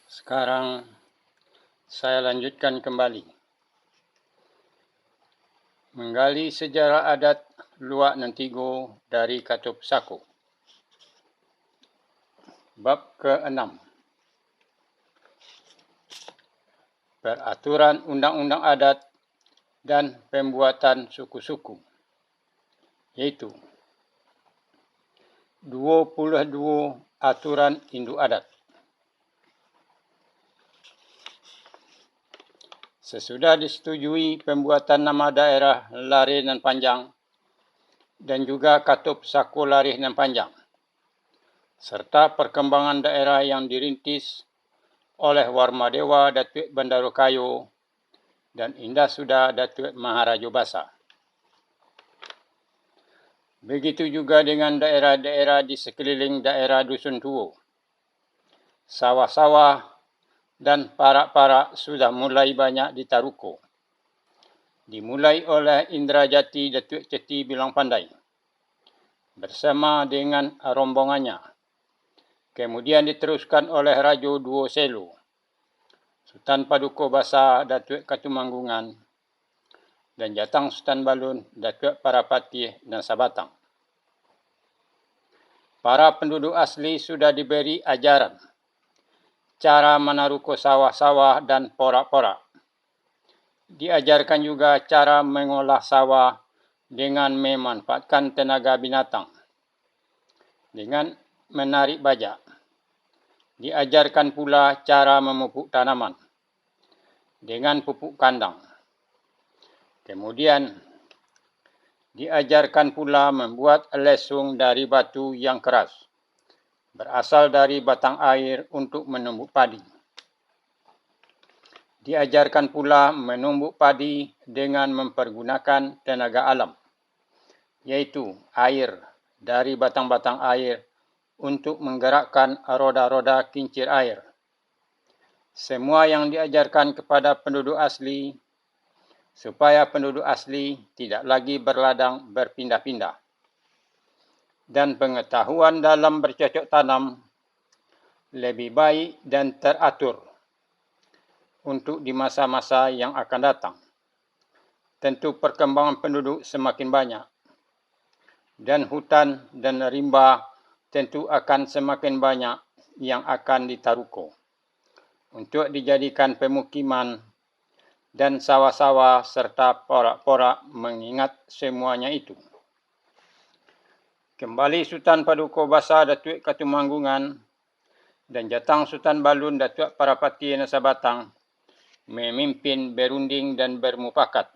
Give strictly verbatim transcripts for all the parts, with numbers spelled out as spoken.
Sekarang, saya lanjutkan kembali menggali sejarah adat Luak Nan Tigo dari Kato Pusako. Bab keenam. Peraturan undang-undang adat dan pembuatan suku-suku, yaitu dua puluh dua aturan induk adat. Sesudah disetujui pembuatan nama daerah Lareh Nan Panjang dan juga Kato Pusako Lareh Nan Panjang, serta perkembangan daerah yang dirintis oleh Warmadewa Datuak Bandaro Kayo dan Indah Suda Datuak Maharajo Basa. Begitu juga dengan daerah-daerah di sekeliling daerah Dusun Tuo. Sawah-sawah dan parak-parak sudah mulai banyak ditaruko. Dimulai oleh Indrajati Datuak Ceti Bilang Pandai bersama dengan rombongannya. Kemudian diteruskan oleh Rajo Duo Selo, Sutan Paduko Basa Datuak Katumanggungan, dan Jatang Sutan Balun Datuak Parapatih Nan Sabatang. Para penduduk asli sudah diberi ajaran cara manaruko sawah-sawah dan porak-porak. Diajarkan juga cara mengolah sawah dengan memanfaatkan tenaga binatang, dengan menarik bajak. Diajarkan pula cara memupuk tanaman dengan pupuk kandang. Kemudian, diajarkan pula membuat lesung dari batu yang keras, berasal dari batang air untuk menumbuk padi. Diajarkan pula menumbuk padi dengan mempergunakan tenaga alam, yaitu air dari batang-batang air untuk menggerakkan roda-roda kincir air. Semua yang diajarkan kepada penduduk asli, supaya penduduk asli tidak lagi berladang berpindah-pindah. Dan pengetahuan dalam bercocok tanam lebih baik dan teratur untuk di masa-masa yang akan datang. Tentu perkembangan penduduk semakin banyak, dan hutan dan rimba tentu akan semakin banyak yang akan ditaruko untuk dijadikan pemukiman, dan sawah-sawah serta porak-porak mengingat semuanya itu. Kembali Sutan Paduko Basa Datuak Katumanggungan dan Jatang Sutan Balun Datuak Parapatih Nan Sabatang memimpin berunding dan bermupakat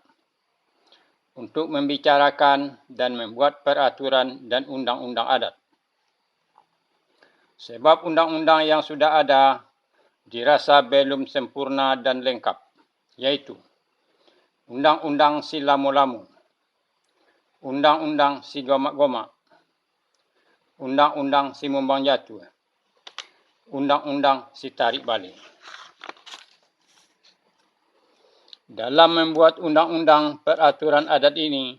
untuk membicarakan dan membuat peraturan dan undang-undang adat. Sebab undang-undang yang sudah ada dirasa belum sempurna dan lengkap, yaitu Undang-Undang Silamo-lamo, Undang-Undang Sigomak-gomak, Undang-Undang Simumbang Jatuah, Undang-Undang Sitarik Baleh. Dalam membuat undang-undang peraturan adat ini,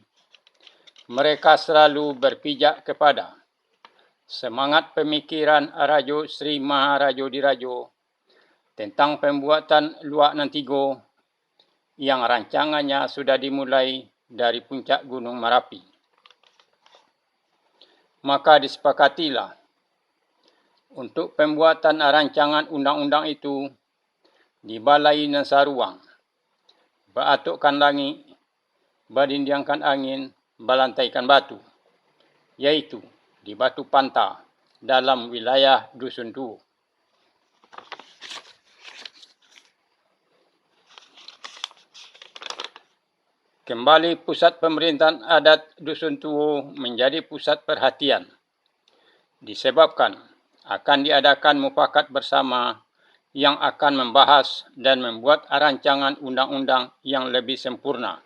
mereka selalu berpijak kepada semangat pemikiran Rajo Sri Maharajo Dirajo tentang pembuatan Luak Nan Tigo yang rancangannya sudah dimulai dari puncak Gunung Marapi. Maka disepakatilah untuk pembuatan rancangan undang-undang itu di balai nan saruang, baatokkan langik, badindiangkan angin, balantaikan batu, yaitu di Batu Panta dalam wilayah Dusun Tuo. Kembali pusat pemerintahan adat Dusun Tuo menjadi pusat perhatian, disebabkan akan diadakan mufakat bersama yang akan membahas dan membuat rancangan undang-undang yang lebih sempurna.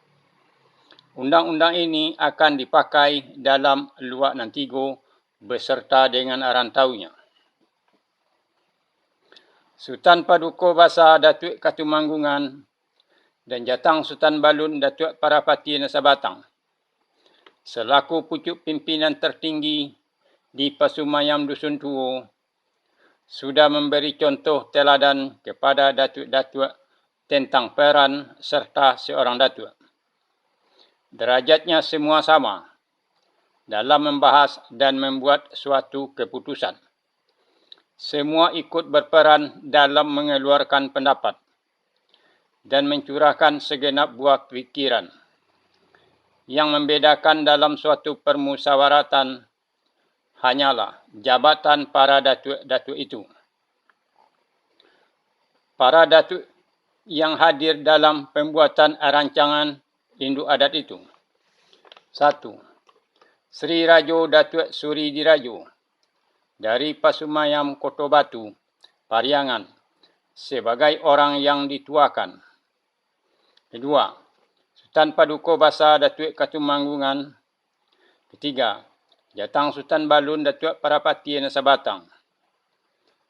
Undang-undang ini akan dipakai dalam Luak Nan Tigo beserta dengan rantaunyo. Sutan Paduko Basa Datuak Katumanggungan dan Jatang Sutan Balun Datuak Parapatih Nan Sabatang, selaku pucuk pimpinan tertinggi di Pasumayam Dusun Tuo, sudah memberi contoh teladan kepada datuak-datuak tentang peran serta seorang datuak. Derajatnya semua sama dalam membahas dan membuat suatu keputusan. Semua ikut berperan dalam mengeluarkan pendapat dan mencurahkan segenap buah pikiran. Yang membedakan dalam suatu permusawaratan hanyalah jabatan para datuak-datuak itu. Para datuak yang hadir dalam pembuatan rancangan induk adat itu. Satu, Sri Rajo Datuak Suri Dirajo dari Pasumayam Koto Batu, Pariangan, sebagai orang yang dituakan. Kedua, Sutan Paduko Basa Datuak Katumanggungan. Ketiga, Jatang Sutan Balun Datuak Parapatian Sabatang.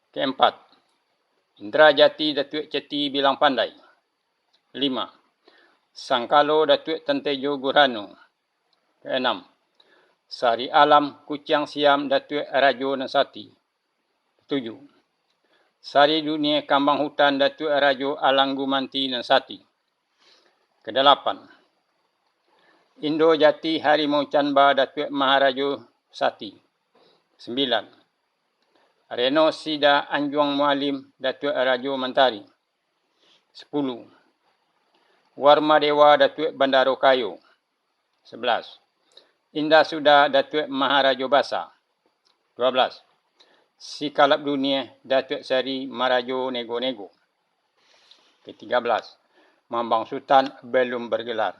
Keempat, Indra Jati Datuak Ceti Bilang Pandai. Lima, Sangkalo Datuak Tantejo Gurhano. Keenam, Sari Alam Kuciang Siam Datuak Rajo Nan Sati. Tujuh, Sari Dunia Kambang Hutan Datuak Rajo Alang Gumanti Nan Sati. Kedalapan, Indo Jati Harimau Canba Datuak Maharajo Sati. Sembilan, Reno Sida Anjuang Mualim Datuak Rajo Mantari. Sepuluh, Warma Dewa Datuak Bandaro Kayo. Sebelas, Indah Suda Datuak Maharajo Basa. Dua belas, Sikalap Dunia Datuak Sari Marajo Nego-Nego. Ketiga belas, Mambang Sutan belum bergelar.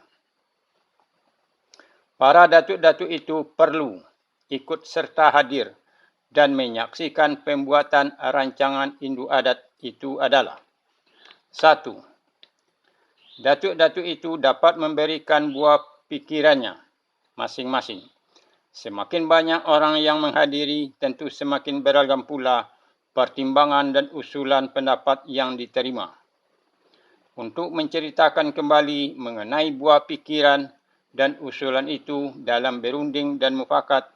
Para datuak-datuak itu perlu ikut serta hadir dan menyaksikan pembuatan rancangan induk adat itu adalah, satu, datuak-datuak itu dapat memberikan buah pikirannya masing-masing. Semakin banyak orang yang menghadiri, tentu semakin beragam pula pertimbangan dan usulan pendapat yang diterima. Untuk menceritakan kembali mengenai buah pikiran dan usulan itu dalam berunding dan mufakat,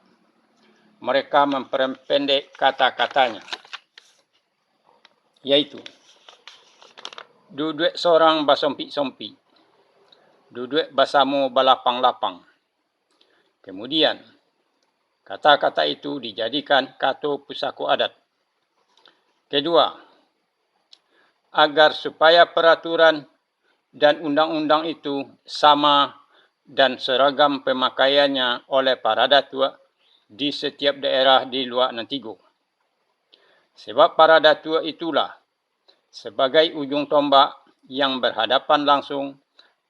mereka memperpendek kata-katanya, yaitu, duduak sorang basompik-sompik, duduak basamo balapang-lapang. Kemudian, kata-kata itu dijadikan kato pusako adat. Kedua, agar supaya peraturan dan undang-undang itu sama dan seragam pemakaiannya oleh para datuak di setiap daerah di Luak Nan Tigo. Sebab para datuak itulah sebagai ujung tombak yang berhadapan langsung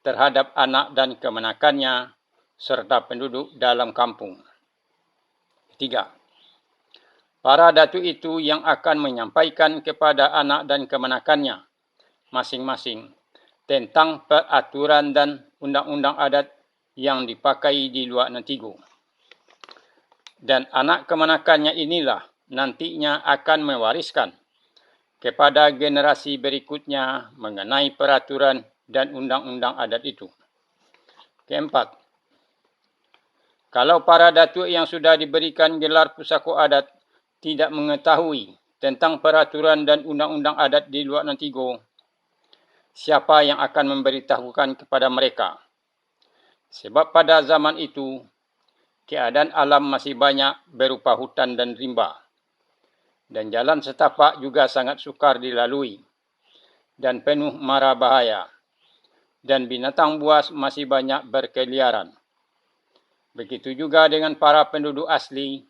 terhadap anak dan kamanakannya, serta penduduk dalam kampung. Ketiga, para datuak itu yang akan menyampaikan kepada anak dan kamanakannya masing-masing tentang peraturan dan undang-undang adat yang dipakai di Luak Nan Tigo. Dan anak kamanakannya inilah nantinya akan mewariskan kepada generasi berikutnya mengenai peraturan dan undang-undang adat itu. Keempat, kalau para datuak yang sudah diberikan gelar pusako adat tidak mengetahui tentang peraturan dan undang-undang adat di Luak Nan Tigo, siapa yang akan memberitahukan kepada mereka? Sebab pada zaman itu, keadaan alam masih banyak berupa hutan dan rimba, dan jalan setapak juga sangat sukar dilalui, dan penuh mara bahaya, dan binatang buas masih banyak berkeliaran. Begitu juga dengan para penduduk asli,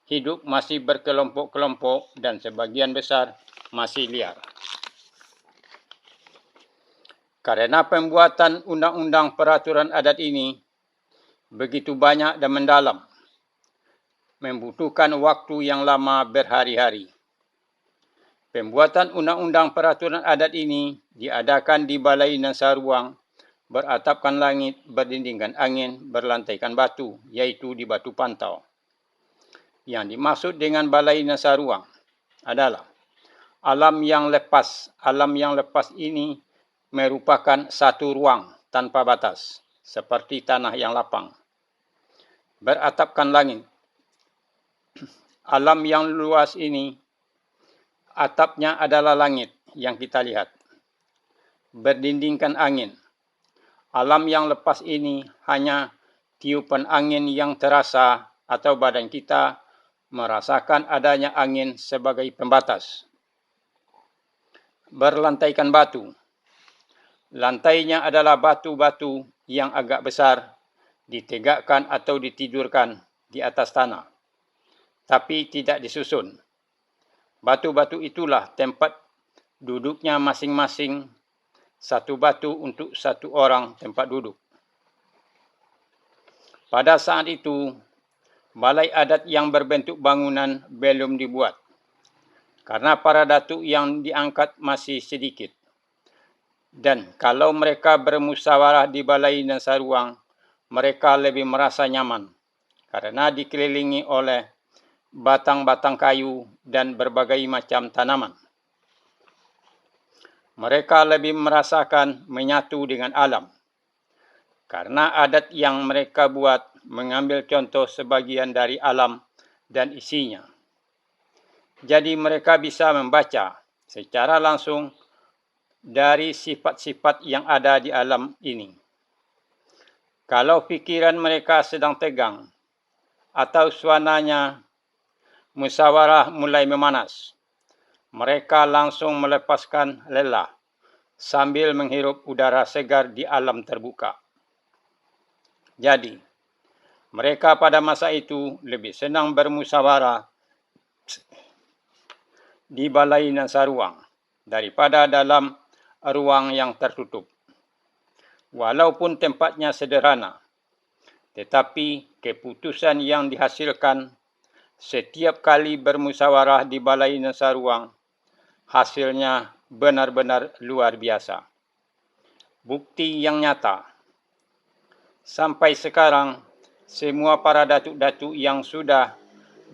hidup masih berkelompok-kelompok dan sebagian besar masih liar. Karena pembuatan undang-undang peraturan adat ini begitu banyak dan mendalam, membutuhkan waktu yang lama berhari-hari. Pembuatan undang-undang peraturan adat ini diadakan di balai nan saruang, beratapkan langit, berdindingkan angin, berlantaikan batu, yaitu di Batu Pantau. Yang dimaksud dengan balai nan saruang adalah alam yang lepas. Alam yang lepas ini merupakan satu ruang tanpa batas, seperti tanah yang lapang, beratapkan langit. Alam yang luas ini Atapnya adalah langit yang kita lihat, berdindingkan angin. Alam yang lepas ini hanya tiupan angin yang terasa atau badan kita merasakan adanya angin sebagai pembatas. Berlantaikan batu. Lantainya adalah batu-batu yang agak besar, ditegakkan atau ditidurkan di atas tanah, tapi tidak disusun. Batu-batu itulah tempat duduknya masing-masing, satu batu untuk satu orang tempat duduk. Pada saat itu, balai adat yang berbentuk bangunan belum dibuat, karena para datuk yang diangkat masih sedikit. Dan kalau mereka bermusyawarah di balai nan saruang, mereka lebih merasa nyaman, karena dikelilingi oleh batang-batang kayu dan berbagai macam tanaman. Mereka lebih merasakan menyatu dengan alam, karena adat yang mereka buat mengambil contoh sebagian dari alam dan isinya. Jadi mereka bisa membaca secara langsung dari sifat-sifat yang ada di alam ini. Kalau pikiran mereka sedang tegang, atau suasananya musyawarah mulai memanas, mereka langsung melepaskan lelah sambil menghirup udara segar di alam terbuka. Jadi, mereka pada masa itu lebih senang bermusyawarah di balai nan saruang daripada dalam ruang yang tertutup. Walaupun tempatnya sederhana, tetapi keputusan yang dihasilkan setiap kali bermusyawarah di balai nan saruang, hasilnya benar-benar luar biasa. Bukti yang nyata, sampai sekarang, semua para datuk-datuk yang sudah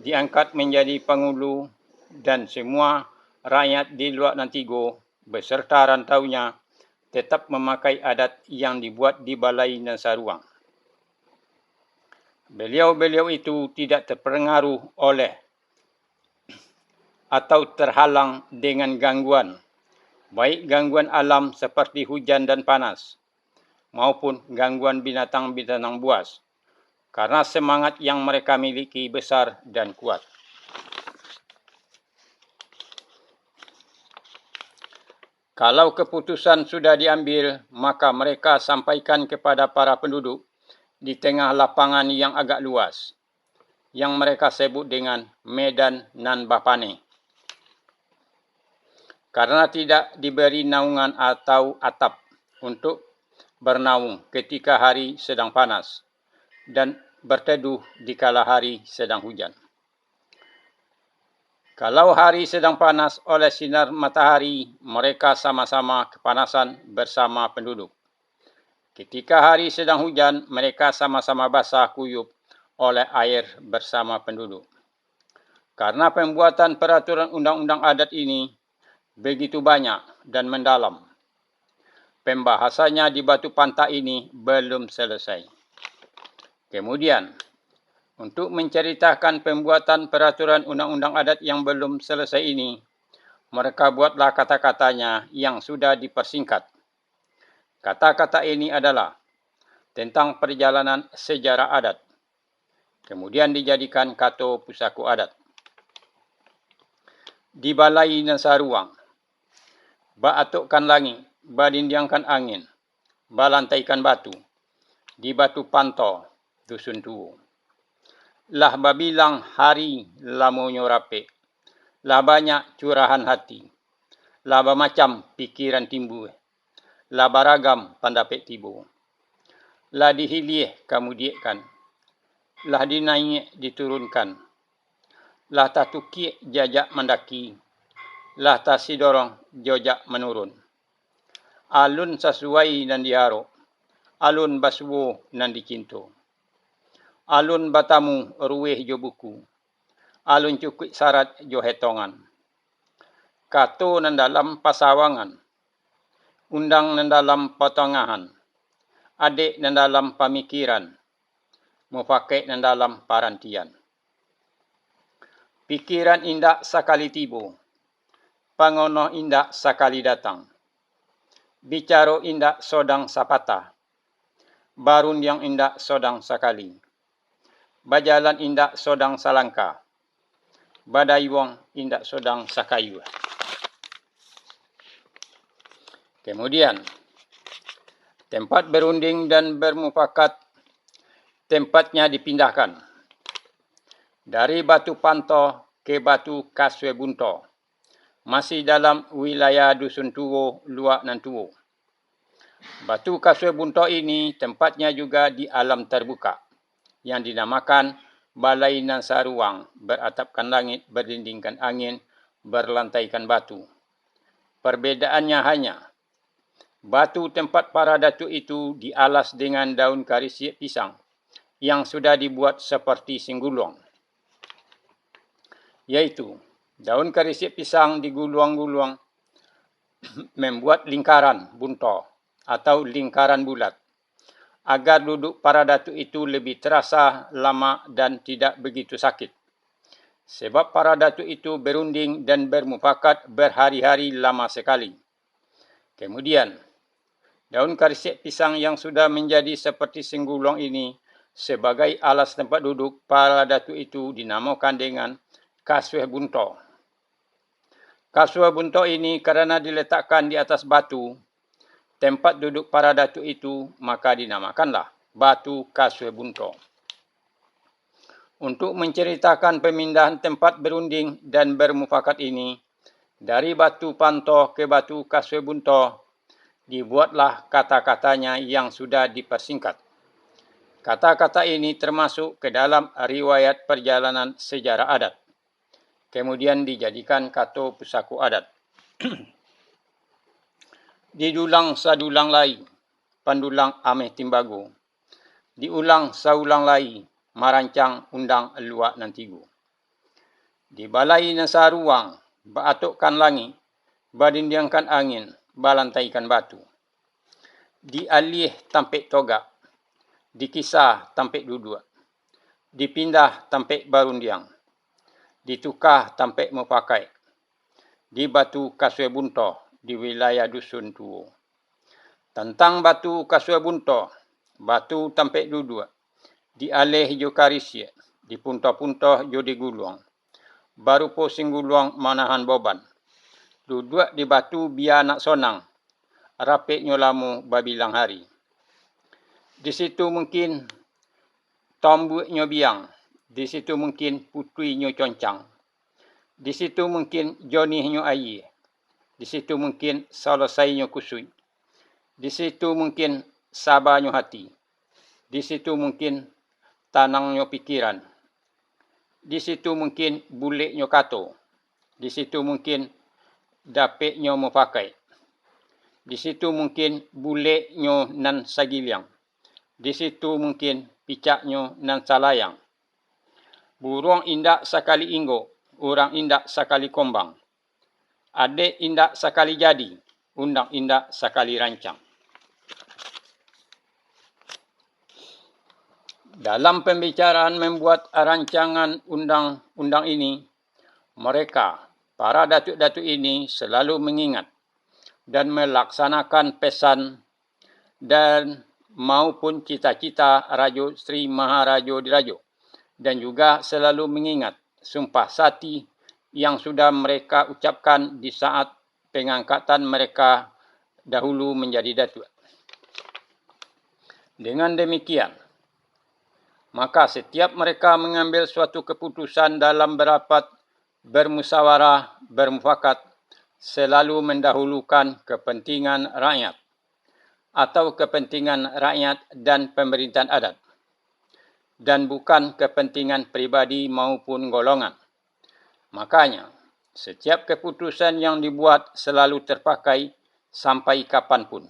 diangkat menjadi pangulu dan semua rakyat di Luak Nan Tigo beserta rantaunya tetap mamakai adat yang dibuat di balai nan saruang. Beliau-beliau itu tidak terpengaruh oleh atau terhalang dengan gangguan, baik gangguan alam seperti hujan dan panas, maupun gangguan binatang-binatang buas, karena semangat yang mereka miliki besar dan kuat. Kalau keputusan sudah diambil, maka mereka sampaikan kepada para penduduk di tengah lapangan yang agak luas, yang mereka sebut dengan medan nan bapaneh. Karena tidak diberi naungan atau atap untuk bernaung ketika hari sedang panas, dan berteduh di kala hari sedang hujan. Kalau hari sedang panas oleh sinar matahari, mereka sama-sama kepanasan bersama penduduk. Ketika hari sedang hujan, mereka sama-sama basah kuyup oleh air bersama penduduk. Karena pembuatan peraturan undang-undang adat ini begitu banyak dan mendalam, pembahasannya di Batu Pantak ini belum selesai. Kemudian, untuk menceritakan pembuatan peraturan undang-undang adat yang belum selesai ini, mereka buatlah kata-katanya yang sudah dipersingkat. Kata-kata ini adalah tentang perjalanan sejarah adat, kemudian dijadikan kato pusako adat. Di balai nan saruang, baatokkan langik, badindiangkan angin, balantaikan batu, di Batu Panto, Dusun Tuo. Lah babilang hari lamonyo rapek, lah banyak curahan hati, lah bamacam pikiran timbua, lah baragam pandapek tibo, lah dihiliah kamudiakkan, lah dinaiak diturunkan, lah tatukiak jajak mandaki, lah tasidorong jojak manurun. Alun sasuai nan diharok, alun basuo nan dicinto. Alun batamu ruweh jo buku, alun cukuik sarat jo hetongan. Kato nan dalam pasawangan, undang nan dalam patangahan, adek nan dalam pamikiran, mufakaik nan dalam parantian. Pikiran indak sakali tibo, pangonoh indak sakali datang. Bicaro indak sodang sapatah. Barundiang indak sodang sakali. Bajalan indak sodang salangkah. Badayuang indak sodang sakayuah. Kemudian, tempat berunding dan bermufakat tempatnya dipindahkan dari Batu Panto ke Batu Kasue Bunto, masih dalam wilayah Dusun Tuo, Luak Nan Tuo. Batu Kasue Bunto ini tempatnya juga di alam terbuka, yang dinamakan Balai Nan Saruang, beratapkan langit, berdindingkan angin, berlantaikan batu. Perbedaannya hanya, batu tempat para datuak itu dialas dengan daun karisiak pisang yang sudah dibuat seperti singguluang, yaitu daun karisiak pisang diguluang-guluang membuat lingkaran bunto atau lingkaran bulat, agar duduk para datuak itu lebih terasa lamak dan tidak begitu sakit. Sebab para datuak itu berunding dan bermufakat berhari-hari lama sekali. Kemudian, daun karisiak pisang yang sudah menjadi seperti singguluang ini sebagai alas tempat duduk para datuak itu dinamakan dengan Kasue Bunto. Kasue Bunto ini karena diletakkan di atas batu, tempat duduk para datuak itu, maka dinamakanlah Batu Kasue Bunto. Untuk menceritakan pemindahan tempat berunding dan bermufakat ini, dari Batu Panto ke Batu Kasue Bunto, dibuatlah kata-katanya yang sudah dipersingkat. Kata-kata ini termasuk ke dalam riwayat perjalanan sejarah adat, kemudian dijadikan kato pusako adat. Didulang sadulang lai, pandulang ameh timbago. Diulang saulang lai, marancang undang Luak Nan Tigo. Di Balai Nan Saruang, baatokkan langik, badindiangkan angin, balantaikan batu. Dialiah tampek togak, dikisa tampek duduak, dipindah tampek barundiang, dituka tampek mupakaik, di Batu Kasue Bunto, di wilayah Dusun Tuo. Tantang Batu Kasue Bunto, batu tampek duduak, dialeh jo karisiak, dipunto-punto jo diguluang, barupo singguluang manahan boban. Duduak di batu bia nak sonang, rapeknyo lamo babilang hari. Di situ mungkin tombuaknyo biang, di situ mungkin putuinyo concang, di situ mungkin jonihnyo ayie, di situ mungkin salesainyo kusuik, di situ mungkin sabanyo hati, di situ mungkin tanangnyo pikiran, di situ mungkin buleknyo kato, di situ mungkin dapeknyo mupakaik, di situ mungkin buleknyo nan sagiliang, di situ mungkin picaknyo nan salayang. Buruang indak sakali inggok, urang indak sakali kombang. Adek indak sakali jadi, undang indak sakali rancang. Dalam pambicaraan mambuat rancangan undang-undang ini, mereka, para datuak-datuak ini, salalu mangingat dan malaksanakan pesan dan maupun cita-cita Rajo Sri Maharajo Dirajo, dan juga salalu mangingat sumpah sati yang sudah mereka ucapkan di saat pangangkatan mereka dahulu manjadi datuak. Dengan damikian, maka satiap mereka mangambil suatu kaputusan dalam barapat, barmusyawarah, barmufakat, salalu mandahulukan kapantingan rakyat atau kapantingan rakyat dan pamarintahan adat, dan bukan kapantingan pribadi maupun golongan. Makanya, satiap kaputusan yang dibuat salalu tapakai sampai kapan pun.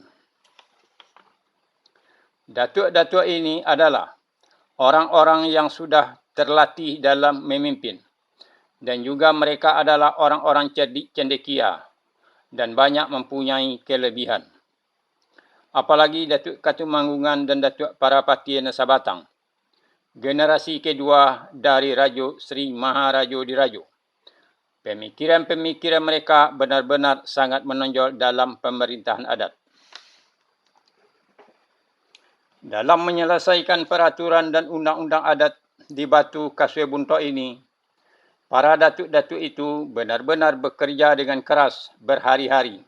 Datuak-datuak ini adalah orang-orang yang sudah talatih dalam mamimpin, dan juga mereka adalah orang-orang cadiak cendekia dan banyak mampunyai kalabihan. Apalagi Datuak Katumanggungan dan Datuak Parapatiah nan sabatang, generasi kadua dari Rajo Sri Maharajo Dirajo. Pemikiran-pemikiran mereka benar-benar sangat menonjol dalam pemerintahan adat. Dalam menyelesaikan peraturan dan undang-undang adat di Batu Kasue Buntok ini, para datuk-datuk itu benar-benar bekerja dengan keras berhari-hari,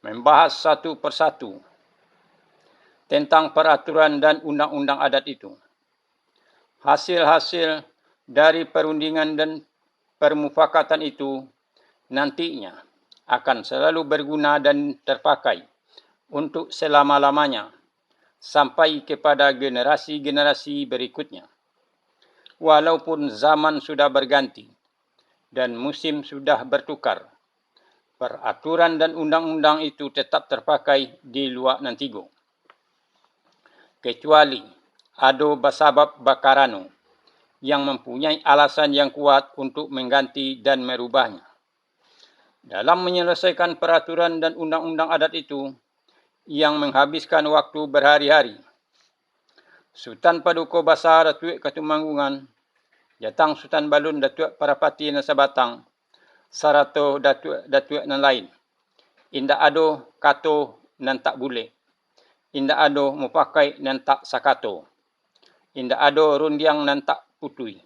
membahas satu persatu tentang peraturan dan undang-undang adat itu. Hasil-hasil dari perundingan dan permufakatan itu nantinya akan selalu berguna dan terpakai untuk selama-lamanya, sampai kepada generasi-generasi berikutnya. Walaupun zaman sudah berganti dan musim sudah bertukar, peraturan dan undang-undang itu tetap terpakai di luak nan tigo. Kecuali ado basabab bakarano yang mempunyai alasan yang kuat untuk mengganti dan merubahnya. Dalam menyelesaikan peraturan dan undang-undang adat itu yang menghabiskan waktu berhari-hari, Sutan Paduko Basa Datuak Katumanggungan, Jatang Sutan Balun Datuak Parapati nan Sabatang, sarato datuak-datuak nan lain, indak ado kato nan tak bulek, indak ado mupakaik nan tak sakato, indak ado rundiang nan tak putuih,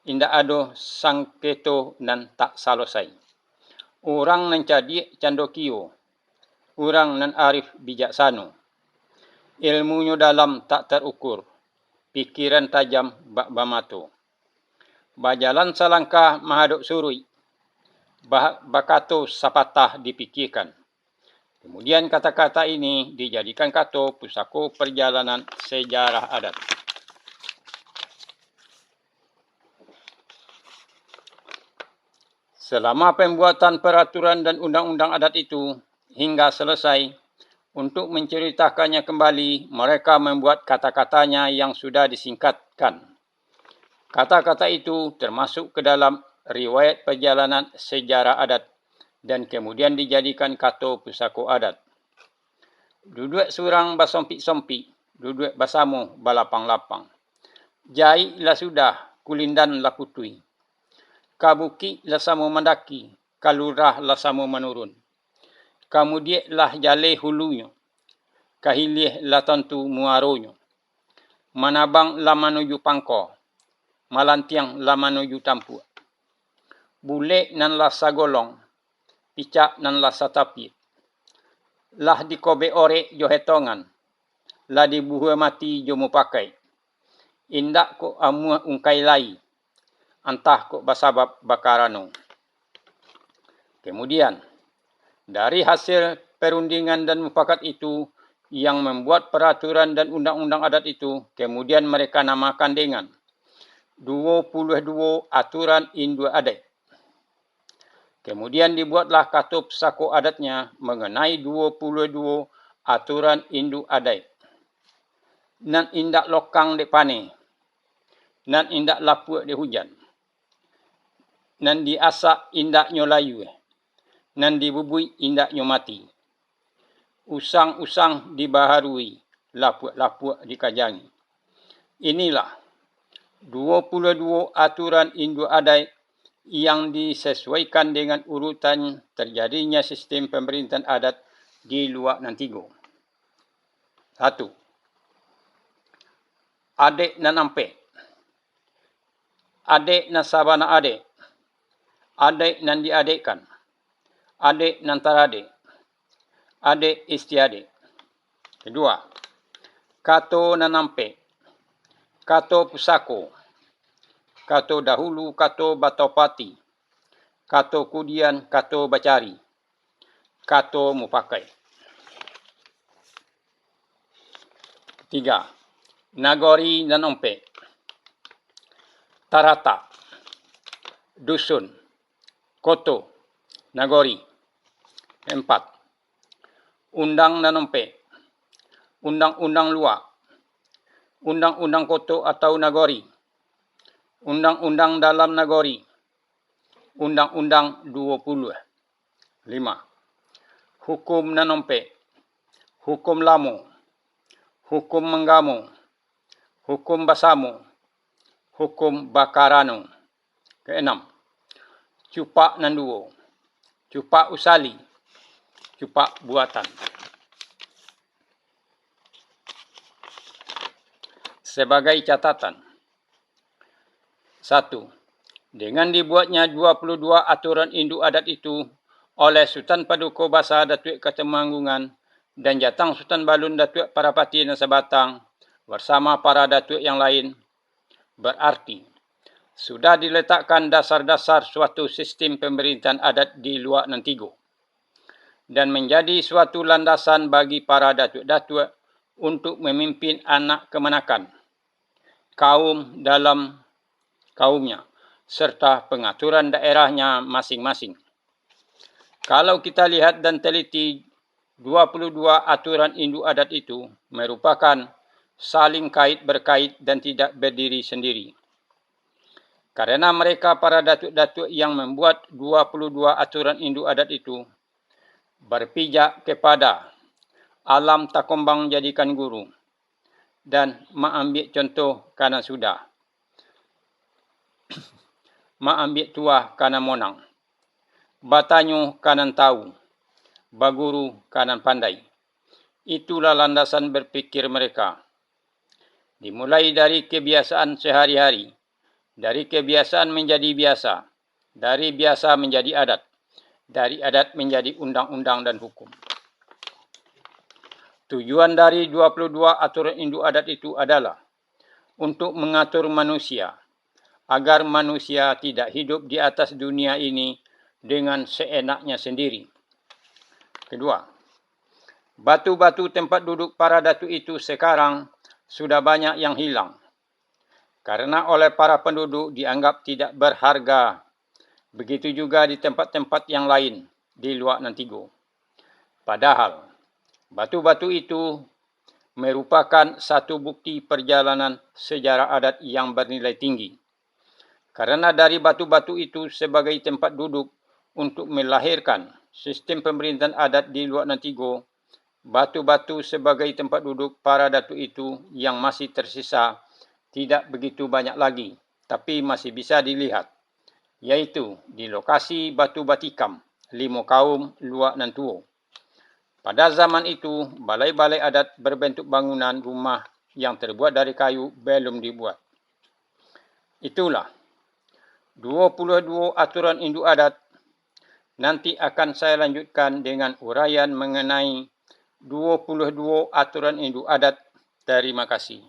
indak ado sangketo nan tak salosai. Urang nan cadiak cando kio, urang nan arif bijaksano. Ilmunyo dalam tak tarukur, pikiran tajam bak bamato. Bajalan salangkah mahadok suruik, ba-, bakato sapatah dipikiakan. Kemudian kata-kata ini dijadikan kato pusako perjalanan sejarah adat. Selama pembuatan peraturan dan undang-undang adat itu hingga selesai, untuk menceritakannya kembali, mereka membuat kata-katanya yang sudah disingkatkan. Kata-kata itu termasuk ke dalam riwayat perjalanan sejarah adat dan kemudian dijadikan kato pusako adat. Duduak surang basompik-sompik, duduak basamo balapang-lapang. Jaik lah sudah, kulindan lah putuih. Ka bukik lah samo mandaki, ka lurah lah samo manurun. Ka mudiak lah jaleh hulunyo, ka hileh lah tantu muaronyo. Manabang lah manuju pangko, malantiang lah manuju tampuak. Bulek nan lah sagolong, picak nan lah satapiak. Lah dikobek orek jo hetongan, lah dibuhua mati jo mupakaik. Indak kok amuah ungkai lai, antah kok basabab bakarano. Kemudian, dari hasil perundingan dan mufakat itu, yang membuat peraturan dan undang-undang adat itu, kemudian mereka namakan dengan duo puluah duo aturan induak adaik. Kemudian dibuatlah kato pusako adatnya mengenai duo puluah duo aturan induak adaik. Nan indak lokang dek paneh, nan indak lapuak dek hujan, nan diasak indak nyo layua, nan dibubuik indak nyo mati. Usang-usang dibaharui, lapuak-lapuak dikajangi. Inilah duo puluah duo aturan induak adaik yang disesuaikan dengan urutan terjadinya sistem pemerintahan adat di luak nan tigo. Satu, adaik nan ampek. Adaik nan sabana adaik, adaik nan diadaikkan, adaik nan taradaik, adaik istiadaik. Kedua, kato nan ampek, kato pusako, kato dahulu, kato batopati, kato kudian, kato bacari, kato mupakaik. Katiga, nagori nan ompek, taratak, dusun, koto, nagori. Empat, undang nan ompek, undang-undang luak, undang-undang koto atau nagori, undang-undang dalam nagori, undang-undang duo puluah. Lima, hukum nan ompek, hukum lamo, hukum manggamo, hukum basamo, hukum bakarano. Keenam, cupak nan duo, cupak usali, cupak buatan. Sabagai catatan, satu, dengan dibuatnya dua puluh dua aturan induk adat itu oleh Sutan Paduko Basa Datuak Katemanggungan dan Jatang Sutan Balun Datuak Parapati Nan Sabatang, bersama para datuak yang lain, berarti sudah diletakkan dasar-dasar suatu sistem pemerintahan adat di Luak Nan Tigo, dan menjadi suatu landasan bagi para datuak-datuak untuk memimpin anak kamanakan kaum dalam kaumnya, serta pangaturan daerahnya masing-masing. Kalau kita lihat dan teliti, dua puluh dua aturan induk adat itu merupakan saling kait-berkait dan tidak berdiri sendiri. Karena mereka para datuak-datuak yang mambuat dua puluh dua aturan induk adat itu, berpijak kepada alam takombang jadikan guru, dan maambiak contoh ka nan sudah, maambiak tuah ka nan monang, batanyo ka nan tawu, baguru ka nan pandai. Itulah landasan berpikir mereka. Dimulai dari kebiasaan sehari-hari, dari kebiasaan menjadi biasa, dari biasa menjadi adat, dari adat menjadi undang-undang dan hukum. Tujuan dari dua puluh dua aturan induk adat itu adalah untuk mengatur manusia, agar manusia tidak hidup di atas dunia ini dengan seenaknya sendiri. Kedua, batu-batu tempat duduk para datuak itu sekarang sudah banyak yang hilang, karena oleh para penduduk dianggap tidak berharga. Begitu juga di tempat-tempat yang lain di Luak Nan Tigo. Padahal, batu-batu itu merupakan satu bukti perjalanan sejarah adat yang bernilai tinggi. Karena dari batu-batu itu sebagai tempat duduk untuk melahirkan sistem pemerintahan adat di Luak Nan Tigo, batu-batu sebagai tempat duduk para datuak itu yang masih tersisa tidak begitu banyak lagi, tapi masih bisa dilihat, yaitu di lokasi Batu Batikam, Limo Kaum, Luak Nan Tuo. Pada zaman itu, balai-balai adat berbentuk bangunan rumah yang terbuat dari kayu belum dibuat. Itulah, dua puluh dua aturan induk adat. Nanti akan saya lanjutkan dengan uraian mengenai dua puluh dua aturan induk adat. Terima kasih.